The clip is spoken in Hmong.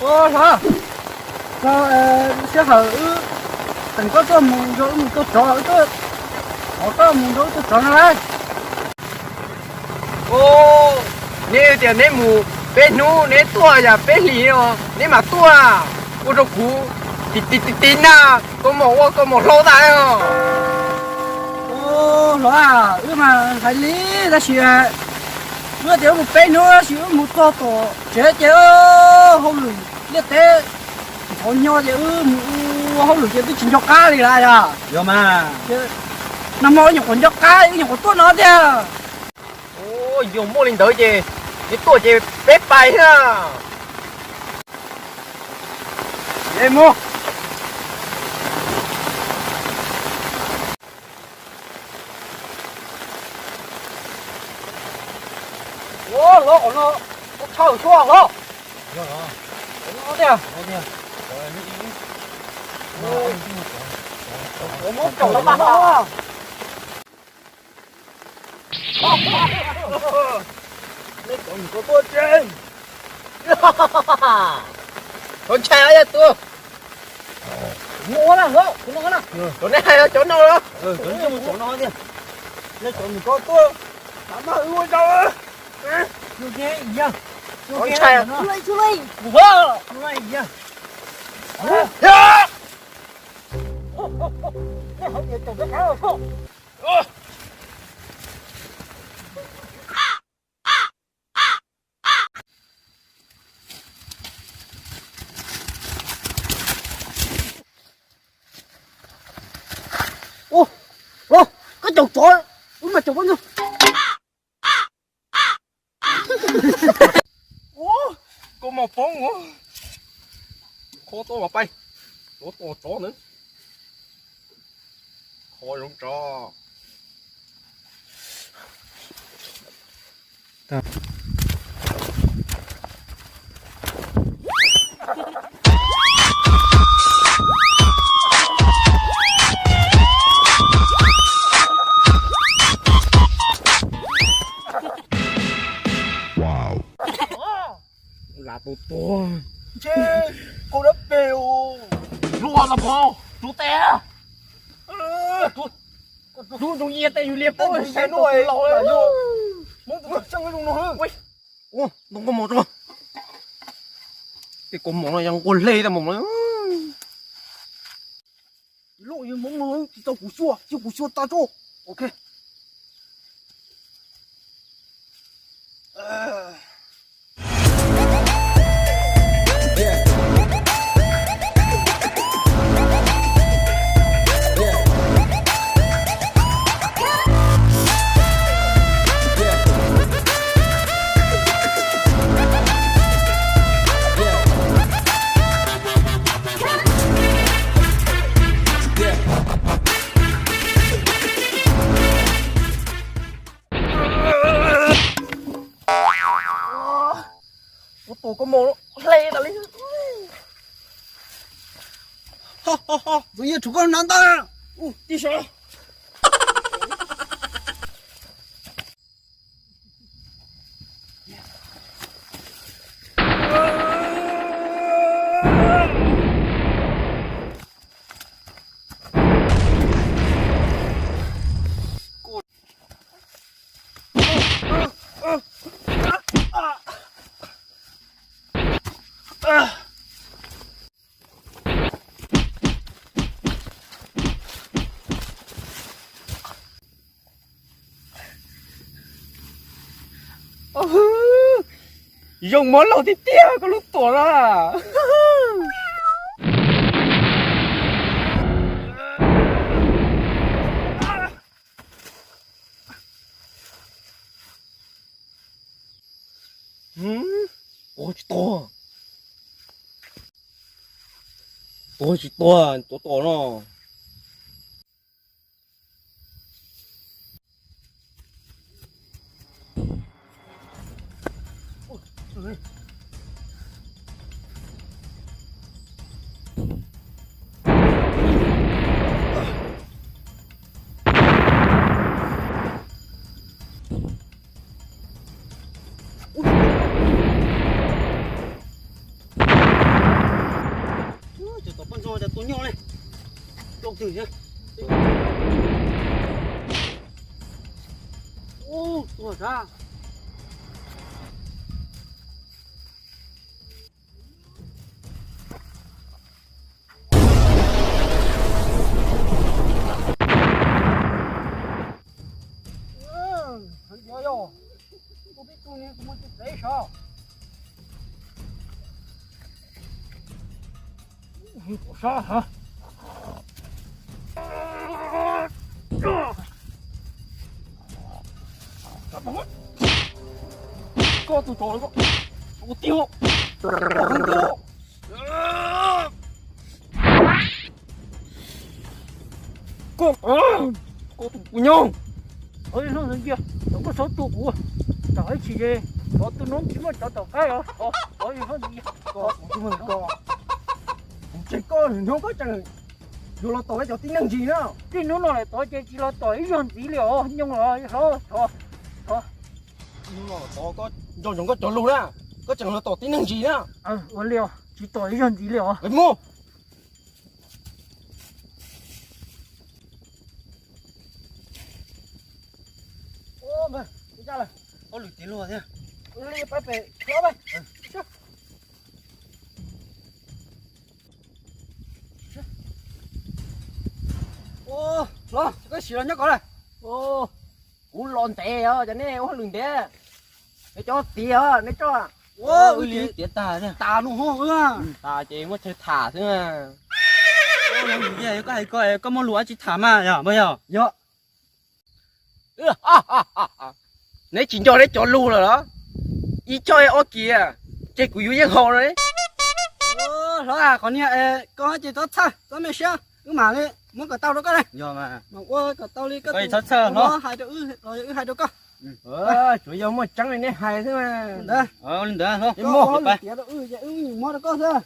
Ua hlob, sij hawm wb teem koj tuaj mus nrog wb mus tua tsov, wb tuaj, thov koj mus nrog wb tua tsov no lauj. Neb tias neb mus peb hnub, neb tuaj yam peb hlis os, neb mam tuaj ua rau kuv tiv tiv tiv na, kua muag ua kua muag hlau tas os. Hlob, wb mas hais li, tab sis wb tias wb mus peb hnub tab sis wb mus txog tom tsev ces hauj lwm liaj teb ntxhov nyo ces wb mus ua hauj lwm ces twb tsis nco qab li lawm yog. Nag hmo wb nyuam qhuav nco qab, wb nyuam qhuav tuaj no tiag. Yog muaj li ntawd ces neb tuaj ces peb pais na. Ua hlob, qhov no txhaum xyuas hlob. Qhov no tiag. Ua muab caum los mas hlob. Neb cov mus koj tuaj tsev. Txhob ntshai os yog tus. Mus ua na hlob, kuv no na. Cov neb hais cov no los? Cov no tiag. Neb cov mus koj tuaj. Tam maj wb ua rau. Txhob ntshai. Ua, koj caum tsov, wb mas caum pab no. Ua, koj mos poob ua. Kho tuaj mas pais, tuaj tua tsov ntawd. Kho zoo tsov. Lam tus tuag. Ntshe koj dab pem. Luag los pov rub tes. Rub tus yias tes yus liag pov. Ntoo koj mos tso. Tej koj mos no yog nquag hle tau mos no. Loj yog hmoov no tsis tau kuv xyuas, cia kuv xyuas tas tso. Ok. Ua tus koj mos hle tas li. Tus yawg tshuav koj hnav ntawd. Tij sov. Zoo mov laug tiag tiag koj lub tuam na. Tuav tsis tuag, tuav tsis tuag, tuav tuag no. Nyob ne, loo twg thiab? Ub, tuag sab. Ua peb tug ne, kuv muaj tus tsev sav. Koj tus tsov, koj tus tib, koj, koj tus kuv nyob. Ov, ib hnub ntawd cia, thaum koj xav tua kuv, tau ib chim ces tov tus noob tsis muaj cov tom qab os. Ov, ib hnub ntawd cia, ov, tus mus ko, kuv tseg koj nws hnub koj tseem yuav los tom peb cov tib neeg ntsis na. Tib hnub no lawm tod ces tsis los tom ib zaug ntxiv li os, nyob los hlob, thov, thov. Hnub no tod koj nco ntsoov koj cov lus na, koj tseem los tom tib neeg ntsis na. Ua li os, tsis tom ib zaug ntxiv li os. Mus. Ua, ua cas lawm? Ob lwm tiav luag thiab. Li pab pem hlob. Ua, hlob, koj sim los nyob ko lawm. Kuv los ntev os, cas nej ua hauj lwm ntev? Nej cov tiav os, nej coj. Ua, wb tiav tas, tas no ho wb. Tas ces muab chaw tham xwb. Koj hais ko, koj muaj lus dab tsi tham mas yog, yog. Neb tsis nco neb cov lus lawm los? Ib choj ob kiv, ces kuv yuav yeej haus no ne. Hlob, qhov niag koj ces txhob txhawj, txhob me siab, wb mam li muab kom tau rau koj ne. Mas ua kom tau li koj txhob txhawj, hlob, hais rau wb los wb hais rau koj. Tsuas yog muaj tseeb li neb hais xwb mas. Ntawd, li ntawd hlob, koj ua hauj lwm tiav rau wb ces wb yeej muab rau koj xwb.